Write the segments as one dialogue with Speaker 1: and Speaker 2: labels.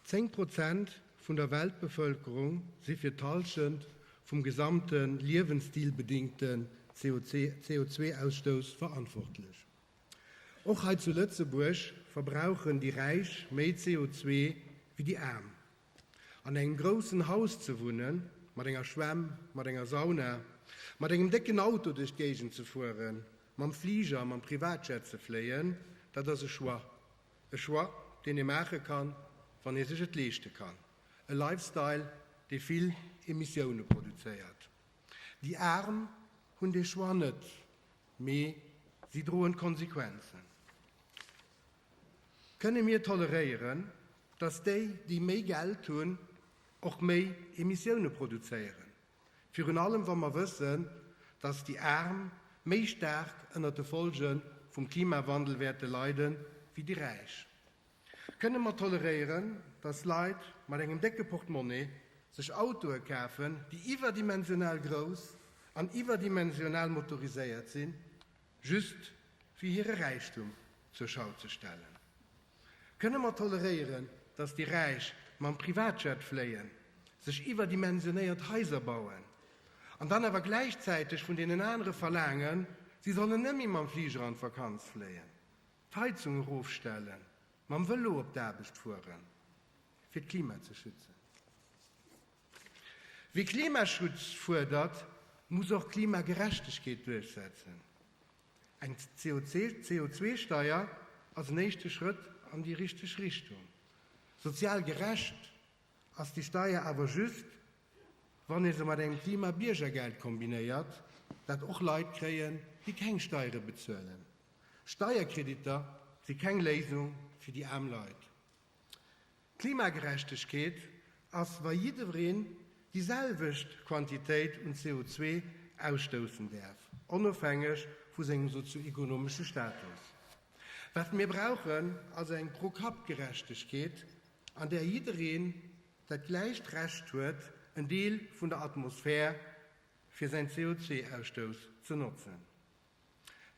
Speaker 1: 10% vun der Weltbevëlkerung si fir d'Hallschent vum gesamte liewensstilbedingten CO2-Ausstouss verantwortlech. Och hei zu Lëtzebuerg verbrauchen déi Räich méi CO2 wéi déi Aarm. An engem groussen Haus ze wunnen, mat enger Schwämm, mat enger Sauna, mat engem décken Auto duerch d'Géigend ze fueren, mam Fliger, mam Privatjet ze fléien, dat ass e Choix. E Choix, deen ee maache kann, wann ee sech et leeschte kann. E Lifestyle, dee vill Emissioune produzéiert. Déi Aarm hunn dee Choix net, mee si droen d'Konsequenzen. Kënne mir toleréieren, datt déi, déi méi Geld hunn, och méi Emissioune produzéieren? Virun allem wa mer wëssen, dass déi Aarm méi staark ënnert de Folge vum Klimawandel wäerte leide wéi déi Räich. Kënne mer toleréieren, dass Leit mat engem décke Portemonnaie sech Autoe kafen, déi iwwerdimensional grouss an iwwerdimensional motoriséiert sinn, just fir hire Räichtum zur Schau ze stellen? Kënne mer toleréieren, dass déi Räich mam Privatjet fléien, sech iwwerdimensionéiert Haiser bauen an dann awer gläichzäiteg vun deenen anere verlaangen, si sollen net méi mam Fliger an d'Vakanz fléien, d'Heizung erofstellen, mam Vëlo op d'Aarbecht fueren, fir d'Klima ze schützen? Wie Klimaschutz fuerdert, muss och Klimagerechtegkeet duerchsetzen. Eng CO2-Steier ass en éischte Schrëtt an déi richteg Richtung. Sozial gerecht ass déi Steier awer just, wann ee se mat engem Klima-Biergergeld kombinéiert, dat och Leit kréien, déi keng Steiere bezuelen. Steierkreditter si keng Léisung fir déi aarm Leit. Klimagerechtegkeet ass, wa jiddereen déi selwecht Quantitéit un CO2 ausstoussen däerf, onofhängeg vu sengem sozioekonomesche Status. Wat mir brauchen, ass eng Pro-Kapp-Gerechtegkeet, an där jiddereen dat gläicht Recht huet, en Deel vun der Atmosphär fir säin CO2-Ausstouss ze notzen.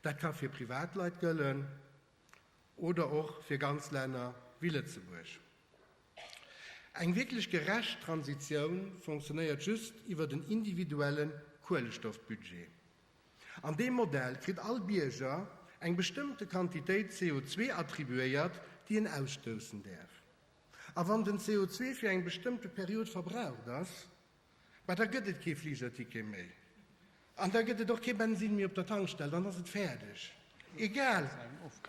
Speaker 1: Dat ka fir Privatleit gëllen, Oder och fir ganz Länner wéi Lëtzebuerg. Eng wierklech gerecht Transitioun fonctionnéiert just iwwert en individuelle Kuelestoffbudget. An deem Modell kritt all Bierger eng bestëmmte Quantitéit CO2 attribuéiert, déi en ausstoussen däerf. A wann den CO2 fir eng bestëmmte Period verbraucht ass, Mä da gëtt et kee Fligerticket méi an da gëtt et och kee Bensin méi op der Tankstell, dann ass et fäerdeg, egal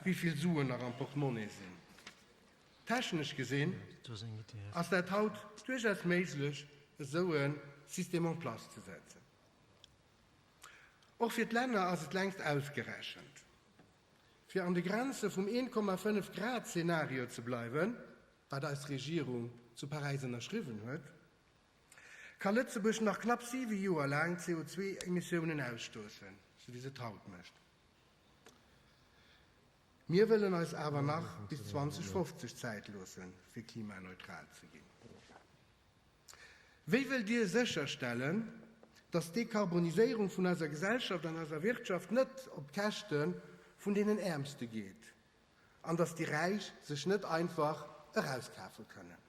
Speaker 1: wéi vill Suen nach am Portemonnaie sinn. Technesch gesinn ass dat haut duerchaus méiglech, esou e System en place ze setzen. Och fir d'Länner ass et längst ausgerechent. Fir an de Grenze vum 1,5 Grad Szenario ze bleiwen, wat eis Regierung zu Paräis ënnerschriwwen huet, Ka Lëtzebuerg nach knapp siwe Joer laang CO2-Emissiounen ausstoossen, sou wéi se et haut mécht? Mir wëllen eis awer nach bis 2050 Zäit loossen, fir klimaneutral ze ginn. Wéi wëllt Dir sécherstellen, datt d'Dekarboniséierung vun eiser Gesellschaft an eiser Wirtschaft net op d'Käschte vun deenen Äermste geet an datt déi Räich sech net einfach erauskafe kënnen?